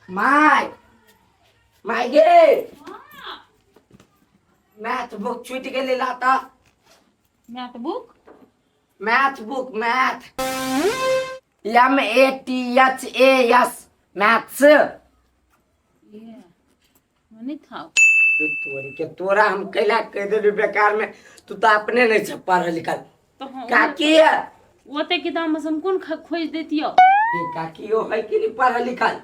My my गे math book छूटि गेलै लाता math book math book math M A T H A S maths ये नहीं था तोरी के तोरा हम कैला कह देलू बेकार में तू तो अपने नहीं छ पढ़ल लिखल तो हम काकी ओते किताब में से हम कोन खोज देतियो ये काकी हो है कि नहीं पढ़ल लिखल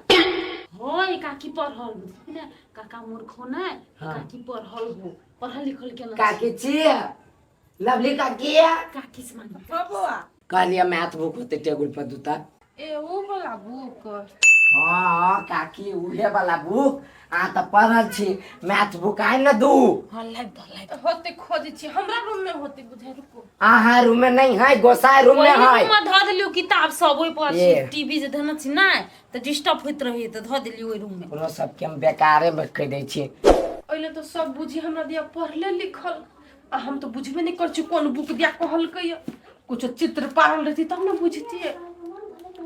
होय काकी पढ़ल बुझली ने काका मूर्ख हो ने हाँ। काकी पढ़ल हो पढ़ल लिखल के ना काकी छी लवली काकी काकी से मांगी हाँ बौआ कहलिए मैथ बुक होते टेबुल पर दूता ए ओ वाला बुक हाँ हाँ काकी उहे वाला बुक अहाँ तऽ पढ़ल छी मैथ बुक आइ ने दू हाँ लाइव दो लाइव होते खोजै छी हमरा रूम में होते बुझाइ रुको अहाँ रूम में नहीं है गोसाई रूम में ओही है रूम में धऽ देलियो किताब सब ओहि पर ये। टीवी जे धने छी नहि तऽ डिस्टर्ब होइत रहै तऽ धऽ देलियो ओहि रूम में ओकरो सबके हम बेकारे में कहि दै छी ओहिले तऽ सब बुझी हमरा दिया पढ़ले लिखल आ हम तऽ बुझबे नहि करै छी कोन बुक दिया कहलकै कुछो चित्र पारल रहती तब ने बुझतियै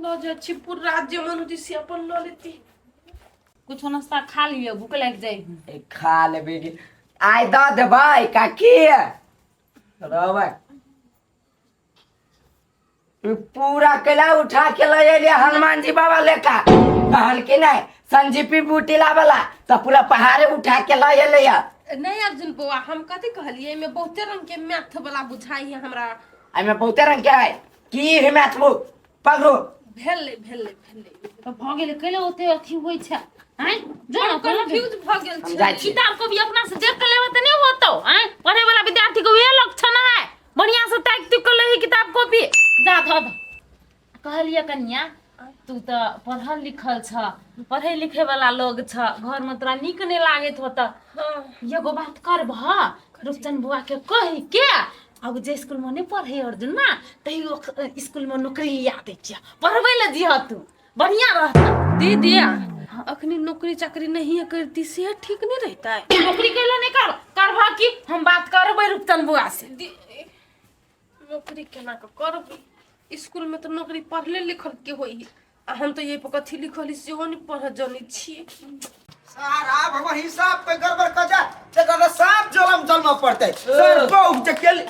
लऽ जाइ छी पूरा जे मन होती से अपन लऽ लेती कुछो नाश्ता खा लिअ भूख लागि जाइ है ए, खा लेबै की आइ दऽ देबै काकी रहबै ई पूरा केला उठा के लऽ एलियै हनुमान जी बाबा लेखा कहलखिन नहि संजीपी बूटी लाबला तऽ पूरा पहाड़े उठा के लऽ एलै नहीं अर्जुन बौआ हम कथी कहलियै एहिमे बहुते रंग के मैथ वाला बुझाइ है हमरा एहिमे बहुते रंग के है की है मैथ बुक पकड़ू भेलै भेलै भेलै तऽ भऽ गेलै कैले ओते अथी होइ छै आँय जो ने कहलक कंफ्यूज भऽ गेल हम छै जाइ छी किताब को भी अपना से देख के लेबे तऽ नहि होतौ आँय पढ़े वाला विद्यार्थी के उहे लक्षण है बढ़िया से ताकि तुक के लेही किताब कॉपी जा धऽ धऽ कहलियै कनिया तू तऽ पढ़ल लिखल छ पढ़े लिखे वाला लोग छ घर में तोरा नीक नहि लागैत होत हाँ एगो बात करबह रूपचंद बुआ के कहि के अब जे स्कूल में नहीं पढ़े अर्जुन ना तही स्कूल में नौकरी लिया दै छियै पढ़बै लए दिह तू बढ़िया रहत दीदी अखनी नौकरी चाकरी नहीं करती से ठीक नहीं रहता है नौकरी कैला नहीं कर करबह की हम बात करबै रूपचंद बुआ से नौकरी केना के करबै स्कूल में तो नौकरी पढ़ले लिखल के होई आ हम तो यही पर कथी लिखल ही सेहो नहीं पढ़ जनै छी सर आब हमर हिसाब पे गड़बड़ कर जा तेकर साफ जलम जलम पड़तै सर बहु जे केल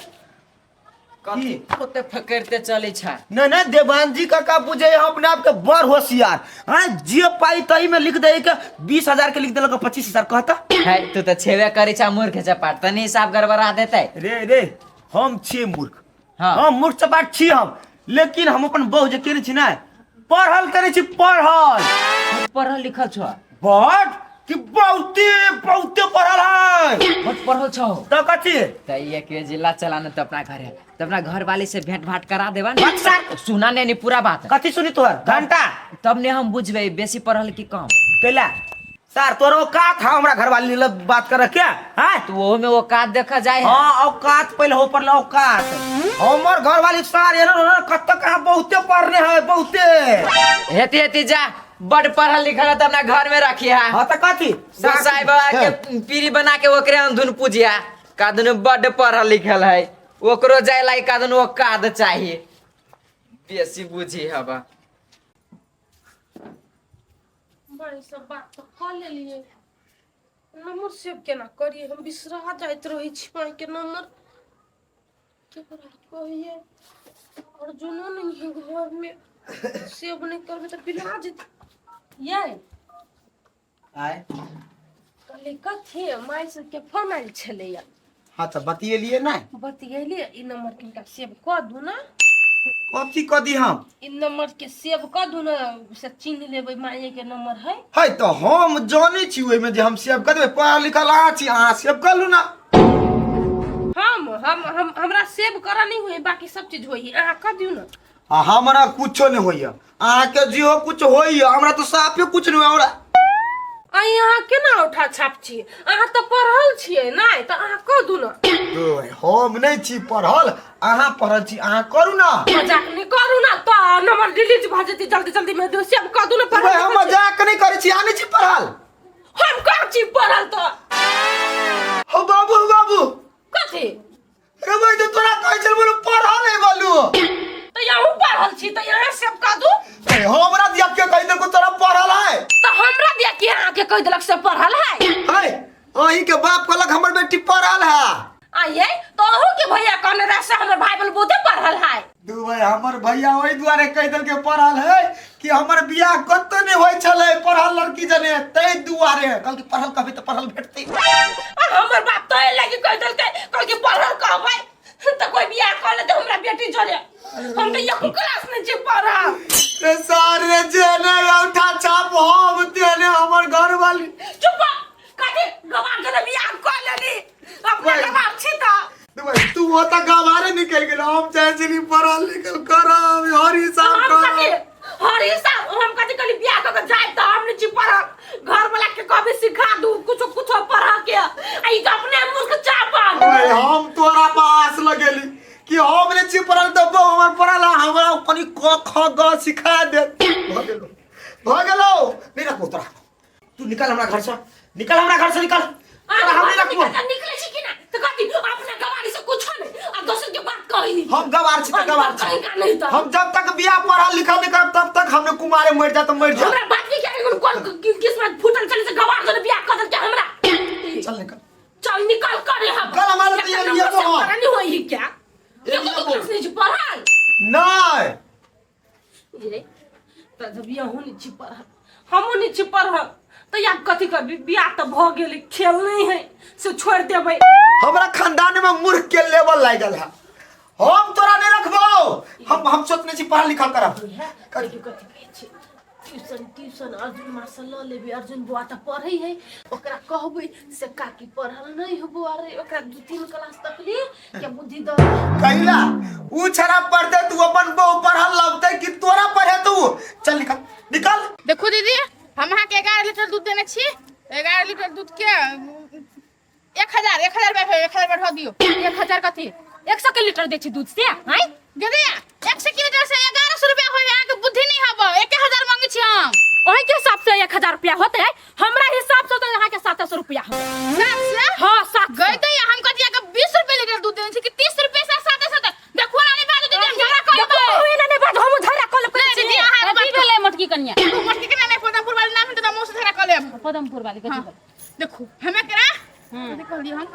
कथी ओते फकड़ते चलै छै नहीं नहीं देवान जी काका बुझे है अपने आप के बड़ होशियार हाँ जे पाई तही में लिख दे के 20,000 के लिख देलक 25,000 कहता है तू तऽ छेबे करै छै मूर्ख चपाट तनी हिसाब गड़बड़ा देतै रे रे हम छियै मूर्ख हाँ। हम मूर्ख चपाट छी हम लेकिन हम अपन बहु जे केने छी ने पढ़ल करै छी पढ़ल पढ़ल लिखल छौ बड कि बहुते बहुते पढ़ल है बहुत पढ़ल छौ तऽ कथी तऽ ये के जिला चलाना तो अपना घरे तो अपना घर वाले से भेंट भाट करा देबा ने सुना नहीं नहीं पूरा बात कथी सुनी तोहर घंटा तब ने हम बुझबै बेसी पढ़ल की कम कैला सर तोर औकात है हमरा घरवाली लग बात करे के हैं तो ओहो में औकात देखा जाए है हाँ औकात पहले हो पड़ले औकात हमर घरवाली सर एना एना कत कहाँ बहुते पढ़ने है बहुते हेती हेती जा बड़ पढ़ल लिखल है तो अपना घर में रखी है हाँ तो कथी गोसाई बाबा के पीरी बना के ओकरे अंधुन पूजिया कादन बड पढ़ल लिखल है ओकरो जाय लाई कादन औकात चाहिए बेसी बुझी हवा बड़ी सब बात तऽ कऽ लेलियै नंबर सेव केना करियै हम बिसरा जाइत रहै छी मायके नंबर केकरा कहियै अर्जुनो नहि है घरमे सेव नहि करबै तऽ बिला जेतै यै आय कहलियै कथी माय सबके फोन आयल छलैया हाँ तो बतियेलिए ना बतियेलियै ई नंबर किनका सेव कऽ दू ने कथी कऽ दी हम ई नंबर के सेव कऽ दू ने से चिन्ह लेबै माये के नंबर है है तो हम जानै छी ओहिमे जे हम सेव कऽ देबै पढ़ल लिखल अहाँ छी अहाँ सेव कऽ लू ना हम हम हम हमरा सेव करऽ नहीं होई बाकी सब चीज होई अहाँ कऽ दियौ ने आ हमरा कुछो नहीं होइया अहाँके जेहो कुछ होइया हमरा तो साफे कुछ नहीं हमरा आ अहाँ केना उठा छाप छी अहाँ तऽ पढ़ल छियै नहि तऽ अहाँ कऽ दू ने ओए, हम नहीं छी पढ़ल अहाँ पढ़ल छी अहाँ करू ना मजाक नहि करू ने तऽ नंबर डिलीट भऽ जेतै जल्दी जल्दी में सेव कऽ दू ने ओए, पढ़ल हम मजाक नहीं करै छी अहाँ नहीं छी पढ़ल हम कर छी पढ़ल तऽ हो बाबू हो बाबू कथी रे भाई तो तोरा कहै छल बोलू पढ़ल है बोलू तऽ यहाँ पढ़ल छी तऽ यहाँ सेव कऽ दू ए, हमरा दिया के कहि देलको तोरा पढ़ल है तऽ हमरा कहि देलक से पढ़ल है। है अहीं के बाप कहलक हमर बेटी पढ़ल है। आइए तो अहू के भैया कहने रहे से हमर भाई बल बहुते पढ़ल है। दू भाई हमर भैया ओहि दुआरे कहि देलकै पढ़ल है कि हमर बियाह कतौ नहि होइ छलै पढ़ल लड़की जने, ताहि दुआरे कहलकै पढ़ल कहबै तऽ पढ़ल भेटतै। आ हमर बाप तो एहि लागी कहि देलकै, कहलकै पढ़ल कहबै तऽ कोइ बियाह कऽ लेतै हमरा बेटी जरे, हम तऽ एको क्लास नहि छी पढ़ल। रे सार रे जेने औठा छाप हम तेने हमर घरवाली। चुप कथी गवार जरे बियाह कऽ लेली, अपने गवार छी तऽ। भाई तू वो तो गवारे निकल गेल, हम चाहे छी पढ़ल लिखल करब हर हिसाब हम कथी करब। हर हिसाब हम कथी कहली बियाह कऽ के जाय तऽ हम नहि छी पढ़ल, घर वाला के कभी सिखा दू कुछो कुछो पढ़ के, आ ई तऽ अपने मूर्ख चापल। भाई हम तोरा पास लगेली कि हम नहीं छी पढ़ल तऽ बौ हमर पढ़ल है, हमरा कनि क ख ग सिखा दे। भऽ गेलो भऽ गेलो, नहीं रखबो तोरा, तू निकल हमरा घर से, निकल हमरा घर से निकल, तोरा हम नहीं रखबो। निकले छी कि ना तऽ कथी अपना गवारी से कुछो नहीं आ दोसर के बात कही। हम गवार छी तऽ गवार छी, कहीं का नहीं तऽ हम जब तक बियाह पढ़ल लिखल नहीं करब तब तक हमने कुमारे मर जा तो मर जा। हमरा बात के क्या कोन किस्मत फूटल चले से गवार जने बियाह कर देलकै हमरा। चल निकल, चल निकल करे हम। कल हमारे तो ये लिए तो हम। नहीं होई क्या ये एको लिए तो वो। क्लास नहीं छी पढ़ल। नहीं ये तऽ जब यहूँ नहीं छी पढ़ल हमहूँ नहीं छी पढ़ल तऽ आब कथी करबी, बियाह तऽ भऽ गेलै, खेल नहीं है से छोड़ि देबै। हमरा खानदान में मूर्ख के लेवल लागि गेल है, हम तोरा नहीं रखबो, हम सोचने छी पढ़ल लिखल करब। कथी कथी कहै छी ट्यूशन ट्यूशन अर्जुन मास्टर लऽ लेबै, अर्जुन बौआ तऽ पढ़ै है, ओकरा कहबै से काकी पढ़ल नहीं हो बौआ रे, ओकरा 2-3 क्लास तक ले के बुद्धि दऽ। कहिला उ छड़ा पढ़ते तू अपन बहु पढ़ल लबते कि तोरा पढ़े तू, चल निकल निकल। देखू दीदी हम अहाँके 11 लीटर दूध देने छी, 11 लीटर दूध के 1000 1000 रुपया 1000 बढ़ा दियो। 1000 कथी 100 के लीटर दै छी दूध से आँय? दीदी 100 के लीटर से 1100 रुपया होय, अहाँके बुद्धि नहीं हब, 1000 मांगे छी हम। ओहि के हिसाब से 1000 रुपया होते, हमरा हिसाब से तो अहाँके 700 रुपया होते। 700? हाँ, 700। गई तो हम कथी अहाँके 20 रुपया लीटर दूध देने छी कि 30 रुपया से 700? देखू ना नहीं बाजू दीदी, हम झगड़ा कर देखू, लेबै। कोई ना नहीं बाजू, हम झगड़ा कर लेबै। नहीं दीदी, अहाँ कथी बात भेलै मोटकी कनिया? तू मोटकी कनिया नहीं, पदमपुर वाली नाम है तो मुँह से झगड़ा कर लेब। पदमपुर वाली कथी हाँ। देखू हमें करा कथी कहलियै हम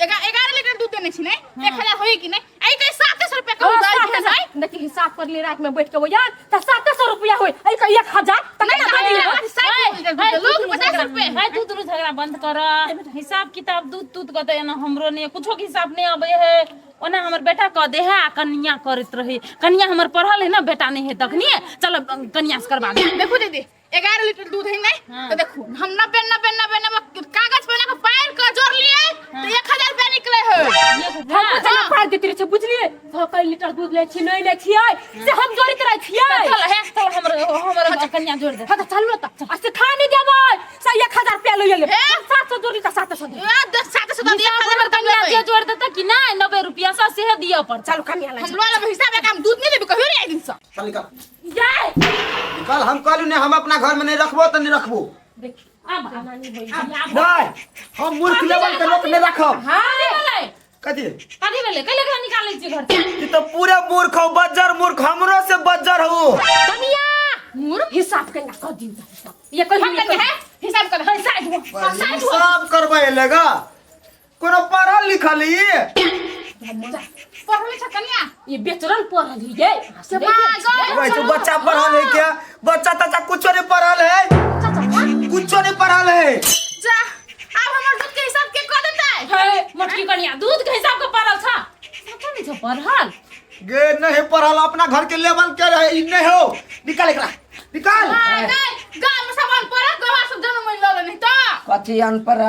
11 लीटर दूध देने छी ने, 1000 होई कि नहीं? आई कहीं 700 रुपया कहू हाँ, दाइ 700। दिहन, आइ। देखी हिसाब कर ले रात में बैठ के वो यार त 700 रुपया होई, आई कहीं 1000 त नहीं, केना नहीं, दे नहीं, 60 लीटर दूध देलहुँ, 50 रुपये। है तू दुनू झगड़ा बंद कर, हिसाब किताब दूध तूध के तऽ एना हमरो नहीं कुछो के हिसाब नहीं अबै है, ओना हमर बेटा कह दे है आ कनिया करैत रहे, कनिया हमर पढ़ल है ना, बेटा नहीं है तखनी, चलो कनिया से करबा दे। देखू दीदी 11 लीटर दूध है नहीं तो देखू हम 90 90 90 90 कागज पे ना पार के जोड़ लिए तो 1000 रुपया निकले है। हम जना पार देते रहे बुझलिए, तो कई लीटर दूध ले छी नहीं ले छियै से हम जोड़ित रहे छियै। चल हे चल हमर हमर कनिया जोड़ दे। हां त चलू त आ से खा नहीं देबै से 1000 रुपया ले ले, 700 जोड़ी त 700 दे। ए, दस 700 दे, 1000 हमर कनिया जे जोड़ देता कि नहीं 90 रुपया से सेहे दिअ पड़तै। चलू कनिया ले हम लो लेबै हिसाब, एक हम दूध नहीं लेबै कहियो नहीं दिन से। चल निकल जाय निकल, हम कहलू नहीं हम अपना घर में नहीं रखबो तो नहीं रखबो। आब नहीं हम मूर्ख लेवल के लोग नहीं रखब। हां भेलै कथी कथी भेलै कैले एकरा निकालै छी घर से? ई तो पूरे मूर्ख हो, बज्जर मूर्ख, हमरो से बज्जर हो। कनिया मूर्ख हिसाब केना कर दियौ त हिसाब ये कहियो हम कनिया है हिसाब कर, साइड हो, साइड हो। हिसाब करबै लेगा कोनो पढ़ल लिखल ई पढ़ल लिखल कनिया ये बेचरल पढ़ल ही ये से भागल। भाई तो बच्चा पढ़ल है क्या? बच्चा तचा कुछो नहीं पढ़ल है, कुछो नहीं पढ़ल है। जा अब हमर दूध के हिसाब के कर देतै? हे मोटकी कनिया दूध के हिसाब के पढ़ल छ, पता नहीं छ पढ़ल गे नहीं पढ़ल, अपना घर के लेवल के रहे ई नहीं हो। निकाल एकरा निकाल। गाय गाय में सामान पड़ा गवार सब जन्म में लऽ लेने तो कथी अनपढ़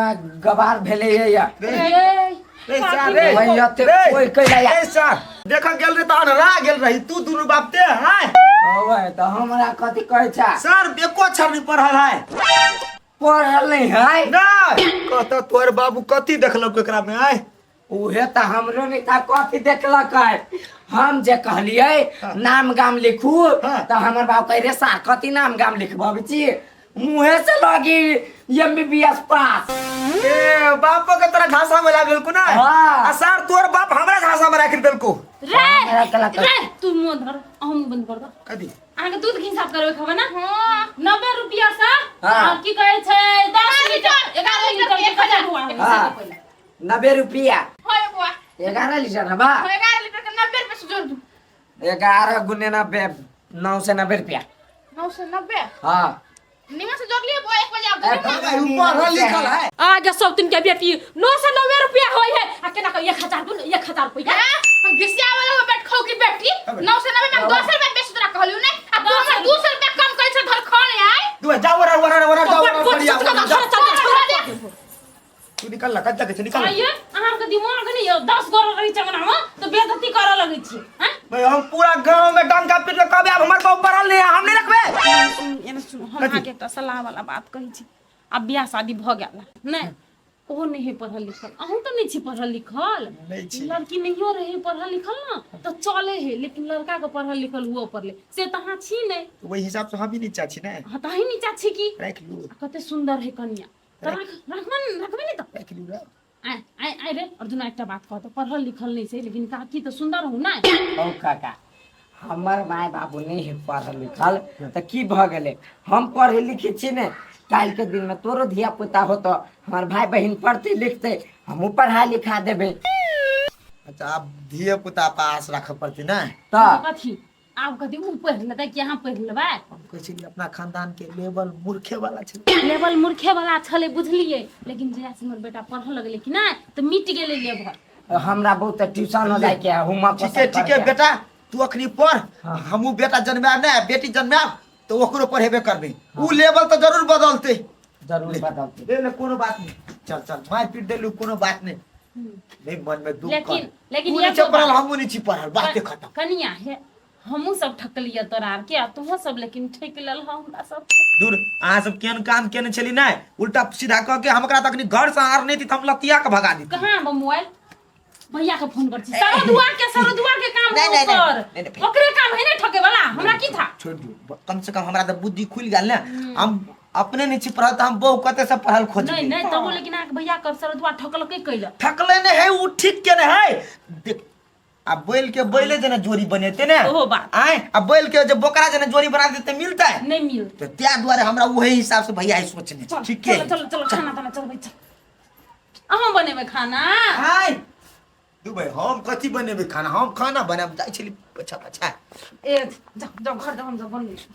गवार भेलै या रे सर रे वही अते रे, कोई कैला या। रे सर देख गेल रे त अनरा गेल रही तू दुनू बाप ते हैं। ओए त हमरा कथी कहै छा? सर एको अक्षर नहीं पढ़ल है। पढ़ल नहीं है? नहीं कहता तोहर बाबू कथी देखलक एकरा में आय? उहे त हमरो नहीं था कथी देखलक है। हम जे कहलियै नाम गाम लिखू हाँ। त हमर बाबू कहे रे सार कथी नाम गाम लिखबब छी, मुँहे से लगी एमबीबीएस पास। ए बाप के तोरा झांसा में लागल को ना? हाँ। आ सर तोर बाप हमरा झांसा में राख देलको। रे हमरा कला कर। रे तू मुंह धर, हम बंद कर दो। कथी? अहाँके दूध के हिसाब करबै खबर ना? हां 90 रुपया से हाँ। की कहै छै 10 लीटर 11 लीटर के 1000 हुआ है। हाँ 90 रुपया होय बुआ 11 लीटर हबा 11 लीटर के 90 रुपया से जोड़ दू 11 गुने 90 990 रुपया 990 हाँ निमन से जोड़ लिए बुआ एक बजे आप अरे ऊ पढ़ल लिखल है आगे सब दिन के बेटी 990 रुपया होय है आ केना के 1000 दू 1000 रुपया हम घिसिया वाला हो बैठ खाऊ की बेटी 990 में 200 रुपया बेसी तोरा कहलियो ने आ तू हमर 200 रुपया कम करै छ धर खाने आय तू जाओ रे वरा वरा जाओ बड़ बड़ बढ़िया चल जाओ। चल चल तू निकल ना कत तक निकल आइए अहाँ के दिमाग नहीं यौ 10 गोरा रही चंगना में तो बेइज्जती करऽ लगै छी हैं भाई हम पूरा गांव में डंका पीट के कहबे अब हमर बाप पढ़ल नहीं है, हम नहीं रखबे एने सुनू हम अहाँके एकटा सलाह वाला बात कहै छी आब बियाह शादी भऽ गेल नहि ओहो नहि है पढ़ल लिखल अहूँ तऽ नहि छी पढ़ल लिखल नहि छी। लड़की नहियो रहे पढ़ल लिखल ने तऽ चले है लेकिन लड़का के पढ़ल लिखल हुअ पड़ले से तऽ अहाँ छी नहि वही हिसाब से हम ही नीचा छी ने अहाँ तऽ अहीं नीचा छी की राख लू आ कते सुन्दर है कनिया तऽ राखबै ने राखबै ने तऽ राख लू रे आय आय आय रे अर्जुन एकटा बात कहतो पढ़ल लिखल नहीं छै लेकिन काकी तऽ सुन्दर हो ना ओ काका हमर माय बाबू नहीं है पढ़ल लिखल तऽ की भऽ गेलै हम पढ़े लिखे छी ने काल्हि के दिन में तोरो धिया पुता होतो हमर भाई बहिन पढ़ते लिखते हमहूँ पढ़ा लिखा देबै अच्छा आब धिया पुता पास राखऽ पड़तै ने तऽ कथी आब कथी उ पढ़ि लेतै कि अहाँ पढ़ि लेबै हम कहै छलियै अपना खानदान के लेवल मूर्खे वाला छै लेवल मूर्खे वाला छलै बुझलियै लेकिन जहिया से हमर बेटा पढ़ऽ लगलै कि नहि तऽ मिट गेलै लेवल हमरा बहुत ट्यूशन हो जाए के है होमवर्क ठीक है ठीक है बेटा तू अखनी पढ़ हमहूँ बेटा जन्मायब ने बेटी जन्मायब तऽ ओकरो पढ़ेबे करबै उ लेवल तऽ जरूर बदलतै जरूर बदलतै ले ले कोनो बात नहीं चल चल मार पीट देलू कोनो बात नहीं नहीं मन में दुख लेकिन लेकिन तू नहीं एगो पढ़ल बात- हमहूँ नहीं छी पढ़ल बाते खत्म कनिया हे हमहूँ सब ठकलियै तोरा आर के आ तोहूँ सब लेकिन ठकि लेल हमरा सब दूर अहाँ सब केहन काम केने छली नहि उल्टा सीधा कह के हम ओकरा तखनी घर से आर नहीं थी तऽ हम लतिया के भगा दी कहाँ बा मोबाइल भैया के फोन कर छी सरदुआ के सरदुआ के काम नहीं, नहीं, है ओकर नहीं, नहीं, ओकरे काम है ने ठके वाला हमरा की था छोड़ दियौ कम से कम हमरा तऽ बुद्धि खुलि गेल ने हम अपने नहीं छी पढ़ल तऽ हम बहु कते से पढ़ल खोज नहीं नहीं तबो लेकिन अहाँके भैया के सरदुआ ठकलकै कैला ठकले नहीं है उ ठीक केने है देख आ बैल के बैले जेना जोड़ी बनेते ने ओहो बात। आय आ बैल के जे बोकरा जेना जोड़ी बना देते मिलता है नहीं मिल तो त्या दुआरे हमरा वही हिसाब से भैया ही सोचने चल ठीक है चलो चलो चलो खाना ताना चल भाई चल अहाँ बनेबै खाना आय दू भाई हम कथी बनेबै खाना हम खाना बनाब जाइ छली पछा पछा ए जाओ जाओ घर जाओ हम सब बनबै छी।